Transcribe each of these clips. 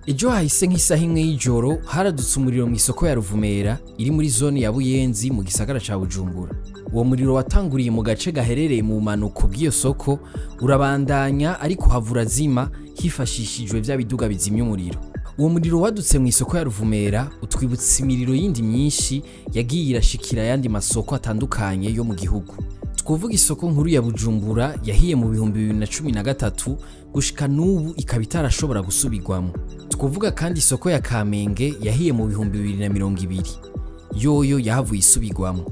Ejo hahise nk'isaha 1 y'ijoro haradutse umuriro mu isoko ya Ruvumera iri muri zone ya Buyenzi mu gisagara ca Bujumbura. Uwo muriro watanguriye mu gace gaherereye mu bumanuko bw'iyo soko, urabandanya ariko havura zima hifashishijwe vya biduga bizimya umuriro. Uwo muriro wadutse mu isoko ya Ruvumera utwibutsa imiriro yindi myinshi yagiye irashikira ayandi masoko atandukanye yo mu gihugu. Twovuga isoko nkuru ya Bujumbura yahiye mu 2013, gushika n'ubu ikaba itarashobora gusubirwamo. Twovuga kandi isoko ya Kamenge yahiye mu 2020, yoyo yahavuye isubirwamo.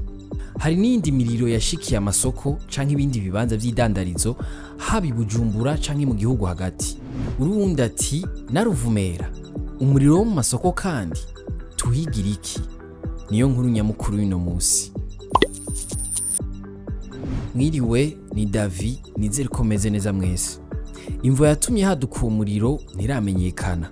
Hari n'iyindi miriro yashikiye amasoko canke ibindi bibanza vy'idandarizo, haba i Bujumbura canke mu gihugu hagati. Uruwundi ati: "Na Ruvumera, umuriro wo mu masoko kandi tuhigira iki?" Niyo nkuru nyamukuru y'uno musi. Mwiriwe, ni Davi, nizere ko meze neza mwese. Imvo yatumye haduka uwo muriro ntiramenyekana.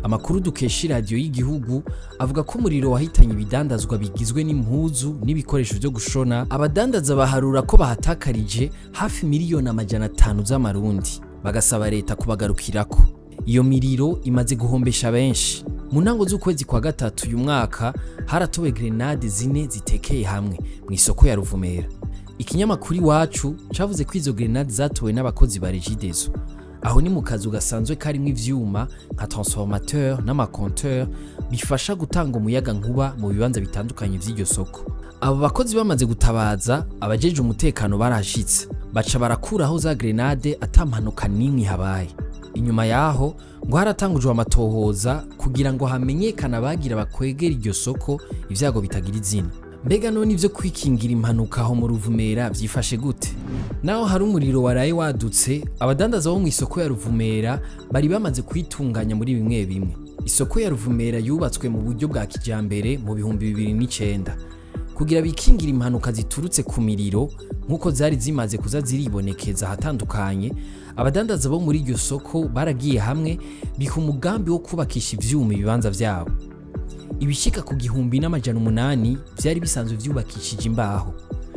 Amakuru dukesha iradiyo y'igihugu avuga ko umuriro wahitanye ibidandazwa bigizwe n'impuzu n'ibikoresho vyo gushona. Abadandaza baharura ko bahatakarije hafi miliyoni 500 z'amarundi, bagasaba leta kubagarukirako. Iyo miriro imaze guhombesha benshi. Mu ntango z'ukwezi kwa gatatu uyu mwaka haratowe grenade zine zitekeye hamwe mu isoko ya Ruvumera. Ikinyamakuru Iwacu cavuze ko izo grenade zatowe n'abakozi ba Regideso. Aho ni mu kazu gasanzwe karimwo ivyuma nka transformateur n'ama compteur bifasha gutanga umuyaga nkuba mu bibanza bitandukanye vy'iryo soko. Abo bakozi bamaze gutabaza, abajeje umutekano barahashitse, baca barakuraho za grenade ata mpanuka n'imwe ihabaye. Inyuma yaho ngo haratangujwe amatohoza kugira ngo hamenyekane abagira bakwegera iryo soko ivyago bitagira izina. Mbega none ivyo kwikingira impanuka aho mu Ruvumera vyifashe gute? Naho hari umuriro waraye wadutse, abadandaza bo mu isoko ya Ruvumera bari bamaze kwitunganya muri bimwe bimwe. Isoko ya Ruvumera yubatswe mu buryo bwa kijambere mu 2009. Kugira bikingira impanuka ziturutse ku miriro nk'uko zari zimaze kuza ziribonekeza ahatandukanye, abadandaza bo muri iryo soko baragiye hamwe biha umugambi wo kubakisha ivyuma ibibanza vyabo. Ibishika ku 1800 vyari bisanzwe vyubakishije imbaho.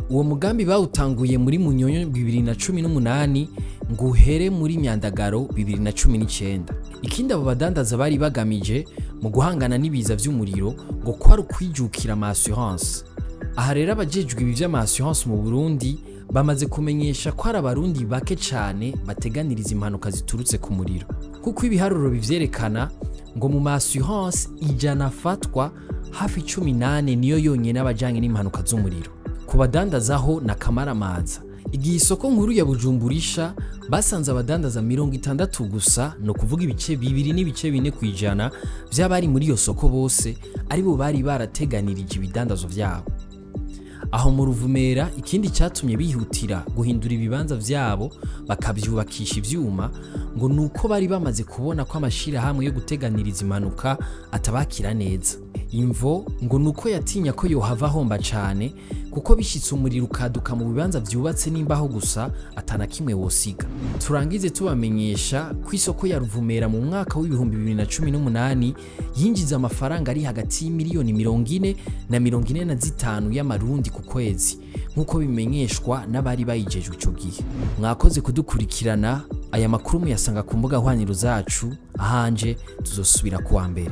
Uwo mugambi bawutanguye muri Munyonyo 2018 ngo uhere muri Myandagaro 2019. Ikindi abo badandaza bari bagamije mu guhangana n'ibiza vy'umuriro ngo kwari ukwijukira ama assurance. Aha rero abajejwe ibi vy'ama assurance mu Burundi bamaze kumenyesha ko hari abarundi bake cane bateganiriza impanuka ziturutse ku muriro, kuko ibiharuro bivyerekana ngo mu ma assurance 100 afatwa, hafi 18 niyo yonyene abajanye n'impanuka z'umuriro. Ku badandazaho na kamaramaza, igihe isoko nkuru ya Bujumburisha basanze abadandaza 60 gusa, ni ukuvuga ibice 2.4% vy'abari muri iyo soko bose, aribo bari barateganirije ibidandazo vyabo. Aho mu Ruvumera, ikindi cyatumye bihutira guhindura ibibanza vyabo bakavyubakisha ivyuma ngo ni uko bari bamaze kubona ko amashirahamwe yo guteganiriza impanuka atabakira neza. Imvo ngo ni uko yatinya ko yohava ahomba cane, kuko bishitse umuriro ukaduka mu bibanza vyubatse n'imbaho gusa, atana kimwe wosiga. Turangize tubamenyesha ko isoko ya Ruvumera mu mwaka w'2018 yinjiza amafaranga ari hagati y'imiliyoni 40 na 45 y'amarundi ku kwezi, nk'uko bimenyeshwa n'abari bayijejwe ico gihe. Mwakoze kudukurikirana. Aya makuru muyasanga ku mbuga hwaniro zacu. Ahanje tuzosubira kuwa mbere.